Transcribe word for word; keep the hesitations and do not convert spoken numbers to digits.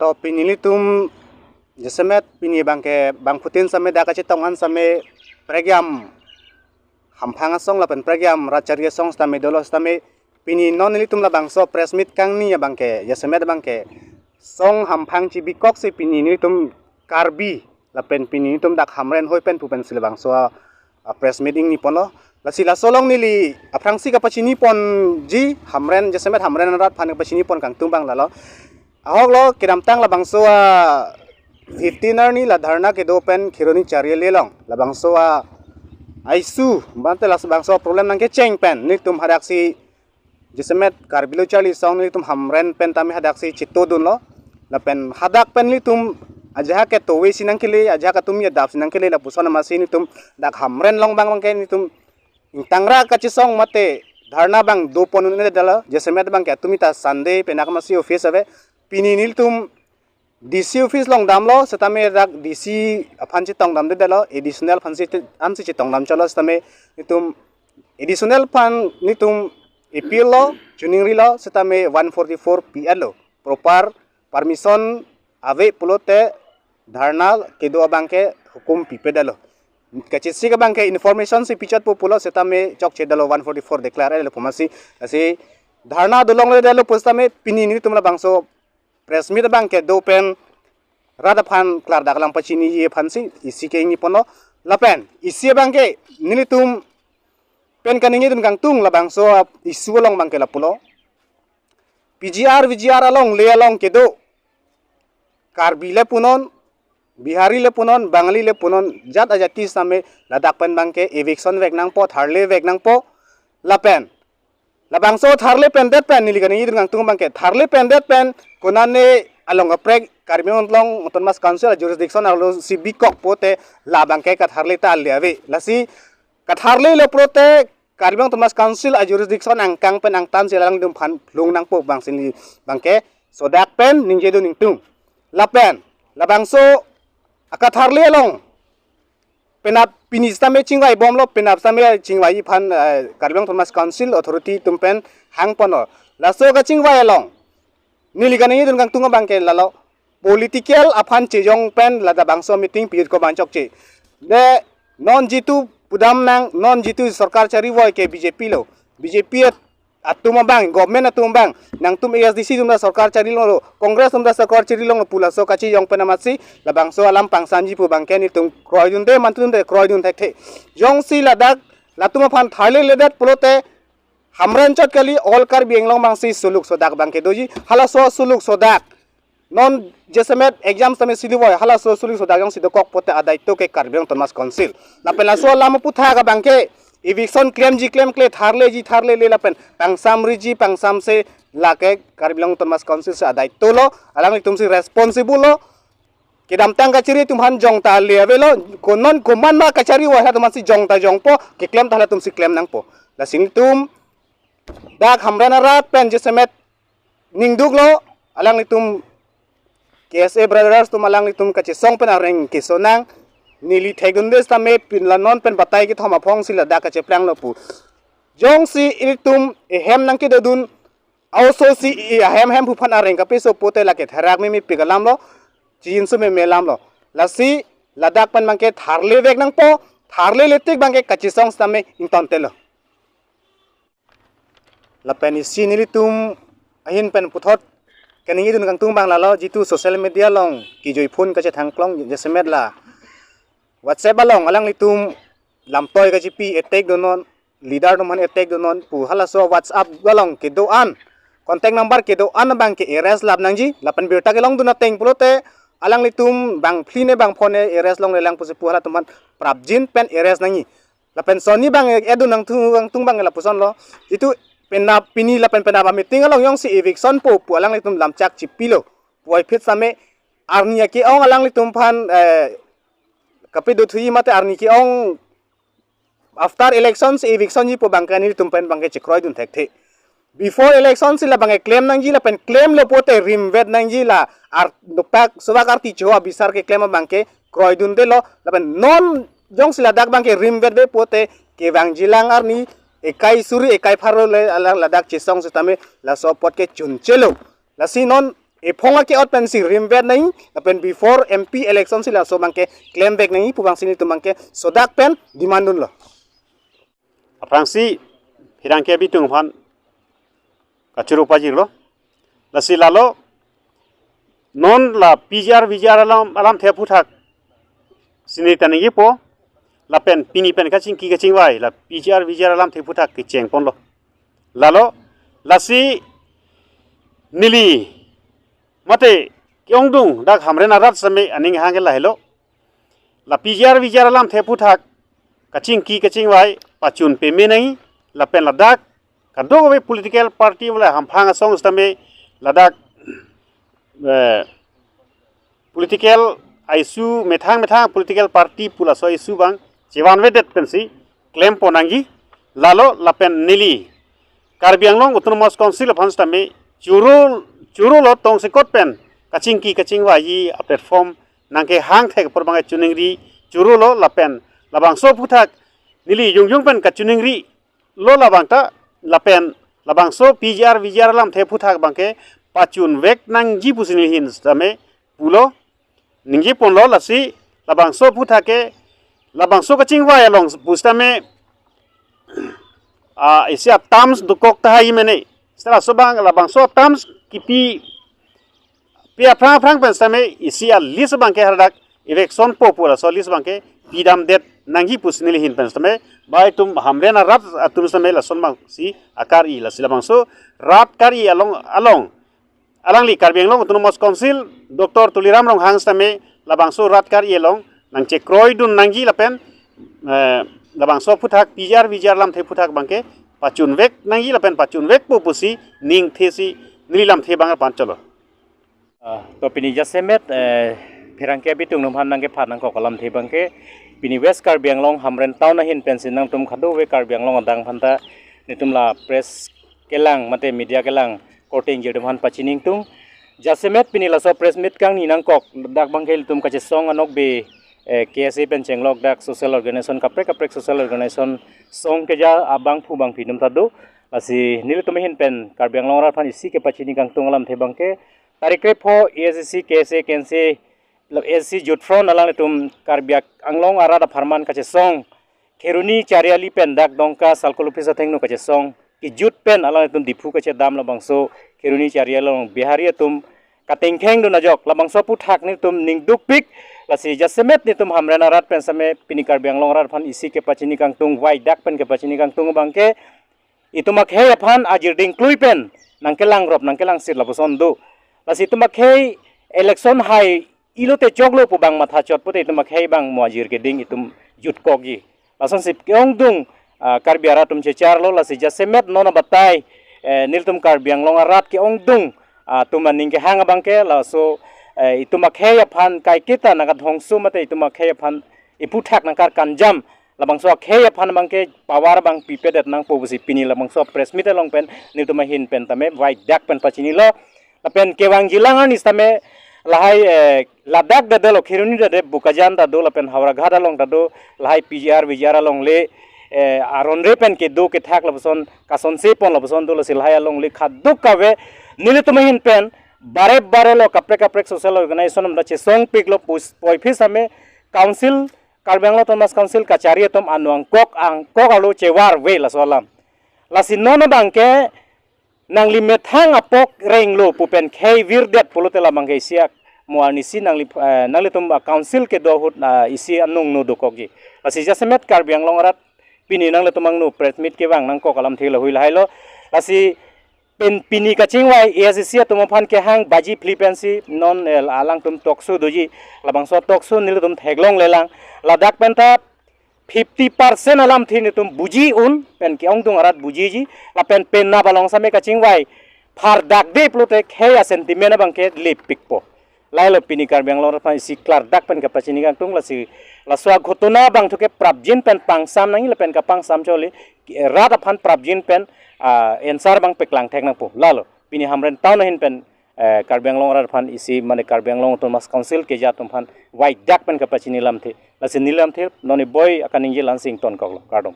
To pini nelitum jasemet pini abangke bangphutin sitame dak kachetong an sitame Pregiam Hamphang asong lapen Pregiam Rachari asong sitame dolo sitame pini non nelitum labangso press meet kangni abangke jasemet abangke song hamphang chibikoksi pini nelitum Karbi lapen pini nelitum dak Hamren hoi pen pu pensi labangso a, a press meet ingni ponlo. Lasi laso along neli aphrangsi kapachini ponji Hamren jasemet Hamren arat aphan kapachini pon kangtung abang lalo. Ahok lo kedamtang labangso a fifteen arni la dharna kedo pen Kheroni Chariali along labangso a issue bante labangso problem nangkecheng pen nelitum hadaksi jasemet Karbi Lo Charli Asong nelitum Hamren pen tame hadaksi chitodunlo. Lapen hadak pen nelitum ajahak ke towe si nangkele, ajahak atum ya dap si nangkele lapuson amatsi nelitum dak Hamren along abang abangke nelitum ingtangra kachesong mate dharna abang do pon un-edetlo. Jasemet abangke atum ita Sunday pen akmasi office ave. Pini nelitum D C office along damlo sitame dak D C aphan chetong damdedetlo, additional aphansi te-, ansi chetong dam cholo sitame nelitum additional aphan nelitum appeal lo, chuning rilo sitame one forty-four P L lo, proper permission ave pulote dharna kedo abangke hukum pipedetlo. Kachesik abangke information si pichotpo pulo sitame chokchedetlo one forty-four declare lo pu amatsi, lasi dharna dolongledetlo pu sitame pini nelitum labangso press meet abangke do pen rat aphan klardak lang pachiniji aphansi isi ke ingni ponlo. Lapen isi abangke nelitum pen kaningjedun kangtung labangso issue along abangke lapulo. P G R, V G R along le along kedo Karbi le punon, Bihari le punon, Bangali le punon, jat ajati sitame ladak pen abangke eviction vek nangpo, tharle vek nangpo. Lapen labangso tharle pendet pen neli kaningjedun kangtung abangke tharle pendet pen konane along kaprek Karbi Anglong Autonomous Council jurisdiction arlo si bikok pulote labangke katharle ta le ave. Lasi katharlelo pulote Karbi Anglong Autonomous Council a jurisdiction angkang pen angtan si alanglitum aphan phlung nangpo abangsi neli abangke sodak pen ningjedun ingtung. Lapen labangso akatharle along penap pini sitame chingvai bomlo, penap sitame chingvai aphan, eh, Karbi Anglong Autonomous Council authority atum pen hang ponlo. Laso kachingvai along neli kaningjedun kangtung abangke lalo political aphan chejong pen ladak bangso meeting pijut ko bang chokche. De non jitu pudam nang, non jitu sorkar charivoi ke B J P lo. B J P at-, atum abang, government atum abang, nangtum A S D C atum ta sorkar chari longlo, Congress atum ta sorkar chari longlo pu laso kachejong pen amatsi labangso alam pangsamji pu abangke nelitum kroidunde, mantudunde, kroidun thekthe. Jongsi ladak latum aphan tharleledet pulote Hamren chot kali, all Karbi Anglong abangsi suluk sodak abangke doji. Halaso suluk sodak non jasemet exam sitame silivoi, halaso suluk sodak jongsi dokok pulote adaito ke Karbi Anglong Autonomous Council. Lapen laso alam aputhak abangke eviction klemji klemkle, tharleji tharlele lapen pangsamriji pangsamse lake Karbi Anglong Autonomous Council si adaito lo, alanglitum si responsible lo. Kedamtang kachari atum aphan jong ta le avelo, ko non komat ma kacharivoi halatum aphansi jong ta jongpo, keklem ta halatum si klem nangpo. Lasi nelitum dak Hamren arat pen jasemet ningduklo, alanglitum K S A brothers atum alanglitum kachesong pen areng keso nang, neli thekdunde sitame pini la non pen batai kethom aphongsi ladak kacheplanglo pu. Jongsi ilitum ehem nangkedodun, a-oso si i ahem hem phuphan areng kapeso pulote lake therak meme pik alamlo, chinso meme alamlo. Lasi ladak pen abangke tharle vek nangpo, tharlele tik abangke kachesong sitame ingtontelo. Lapen isi nelitum ahin pen puthot kaningjedun kangtung abang lalo, jitu social media along kejui phone kachethangklong jasemet la WhatsApp along alanglitum lamtoi kachipi attack donon, leader atum aphan attack donon pu halaso WhatsApp along kedo-an, contact number kedo-an abangke arrest lap nangji, lapen birta kelongdun ateng pulote alanglitum bang phli ne bang pho ne arrest longlelang pusi pu halatum aphan prapjin pen arrest nangji. Lapen sonni abang edun nangtung, nangtung abang lapuson lo. Jitu penap pini lapen penap a-meeting along jongsi eviction po pu alanglitum lamchak chipilo pu aphit sitame arni ake-ong alanglitum aphan, eh, kapedo thuji mate arni ke-ong after election si eviction ji pu abangke nelitum pen abangke chekroidun thekthe. Before election si labangke klem nangji lapen klemlo pulote rimvet nangji la ar dopak subak arti cho abisar keklem abangke kroidundelo lapen non jongsi ladak abangke rimvetve pulote kevangjilang arni ekai suri ekai pharo le alang ladak chesong sitame laso apot ke chunchelo. Lasi non ephong ake-ot pensi rimvet nangji, lapen before M P election si laso abangke klemvek nangji pu abangsi nelitum abangke sodak pen demand dunlo. Aphrangsi pherangke abitung aphan kachoro pajirlo. Lasi lalo non la P G R V G R alam, alamthe aphuthak si neli ta ningjepo, lapen pini pen kachingki kachingvai la P G R V G R alamthe aphuthak kecheng ponlo. Lalo lasi neli mate ke-ongdung dak Hamren arat sitame aning hang ke lahelo. La P G R V G R alamthe aphuthak kachingki kachingvai pachun peme nangji, lapen ladak kadokave political party wala hamphang asong sitame ladak, eh, political issue, methang methang political party pu laso issue abang chevanvedet pensi klem pon nangji. Lalo lapen neli Karbi Anglong Autonomous Council aphan sitame choro, chorolo, tongsekot pen kachingki kachingvaiji a-platform nangkehang thek apor abangke choningri chorolo, lapen labangso aphuthak neli jongjong pen kachoningrilo labang ta, lapen labangso P G R V G R alamthe aphuthak abangke pachunvek nangji pusi neli ahin sitame pulo, ningje ponlo. Lasi labangso aphuthak ke labangso kachingvai along pusitame, ah, isi a-terms dokok tahai mene. Seta laso abang labangso a-terms kipi pi aphrang aphrang pen sitame isi a-list abangke hadak eviction po pu laso list abangke pidamdet nangji pusi neli ahin pen sitame, ba itum Hamren arat atum sitame lason abangsi akar-i. Lasi labangso rat kar-i along, along alangli Karbi Anglong Autonomous Council Doctor Tuliram Ronghang sitame labangso rat kar-i along nangchekroidun nangji lapen, eh, labangso aphuthak P G R V G R alamthe aphuthak abangke pachunvek nangji lapen pachunvekpo pusi ningthesi neli lamthe abang arpan cholo. Ah, to pini jasemet, eh, pherangke abitung atum aphan nangkephan nangkok alamthe abangke, pini West Karbi Anglong Hamren Town ahin pensi nangtum kadokave Karbi Anglong adang aphanta netum la press kelang mate media kelang korte ingjir atum aphan pachini ingtung. Jasemet pini laso press meet kangni nangkok dak abangke ilitum kachesong anokbe, eh, K S A pen chenglok dak social organization kaprek kaprek social organization song keja abangphu bangphi atum ta do. Lasi nelitum ahin pen Karbi Anglong arat aphan isi kepachini kangtung alamthe abangke, tarik krepho A S D C, K S A, K N C, A S D C Youth Front alanglitum Karbi Anglong arat apharman kachesong Kheroni Chariali pen dak Dongka Circle Office athengno kachesong kejut pen alanglitum Diphu kachedam labangso Kheroni Chariali along Bihari atum katengkheng dun ajok labangso aphuthak netum ning dukpik. Lasi jasemet netum Hamren arat pen sitame pini Karbi Anglong arat aphan isi kepachini kangtung, vaidak pen kepachini kangtung abangke, itum akhei aphan ajirding klui pen nangkelangrop nangkelangsir lapuson do. Lasi itum akhei election hai-i lote choklo pu abang mathachot pute itum akhei abang mo ajir keding itum jutkokji. Lasonsi ke-ongdung, ah, Karbi arat atum checharlo. Lasi jasemet non abatai, eh, nelitum Karbi Anglong arat ke-ongdung, ah, atum aning kehang abangke laso, eh, itum akhei aphan kaiketa nangkadhongso mate itum akhei aphan iphuthak nangkarkanjam labangso akhei aphan abangke power abang pipedet nangpo pusi pini labangso press meet along pen netum ahin pen tame vaidak pen pachinilo. Lapen kevangjilang arni sitame lahai, eh, ladak ta dolo, Kheroni ta de, Bokajan ta do, lapen Howraghat along ta do, lahai P G R V G R along le, eh, aron re pen kedo kethak lapuson kasonse pon lapuson do. Lasi lahai along le kadokave nelitum ahin pen bare bare lo kaprek kaprek social organization atum ta chesongpiklo pus-, puvoiphit sitame council, Karbi Anglong Autonomous Council kachari atum anu angkok angkok arlo chevarve laso alam. Lasi non abangke nangli methang apok renglo pu pen khei virdet pulote labangke isi ak mo arnisi nangli, eh, nanglitum a-council kedo ahut, ah, isi anung no dokokji. Lasi jasemet Karbi Anglong arat pini nanglitum angno press meet kevang nangkok alamthe lahui lahailo. Lasi pen pini kachingvai A S D C atum aphan kehang baji phli pensi non, eh, alangtum talk show doji, labangso talk show nelitum theklonglelang. Ladak pen ta fifty percent alamthe netum buji un pen ke-ongdung arat bujiji, lapen penap along sitame kachingvai phardakde pulote khei a-sentiment abangke lepikpo. Lahailo pini Karbi Anglong arat aphan isi klardak pen kapachini kangtung. Lasi laso aghotona abangthu ke prapjin pen pangsam nangji lapen kapangsam chole rat aphan prapjin pen, ah, answer abang peklang thek nangpo. Lahelo pini Hamren Town ahin pen, eh, Karbi Anglong arat aphan isi mane Karbi Anglong Autonomous Council keja atum aphan vaidak pen kapachini lamthe. Lasi neli lamthe non iboi akaningje la-ansi ingtonkoklo, kardom.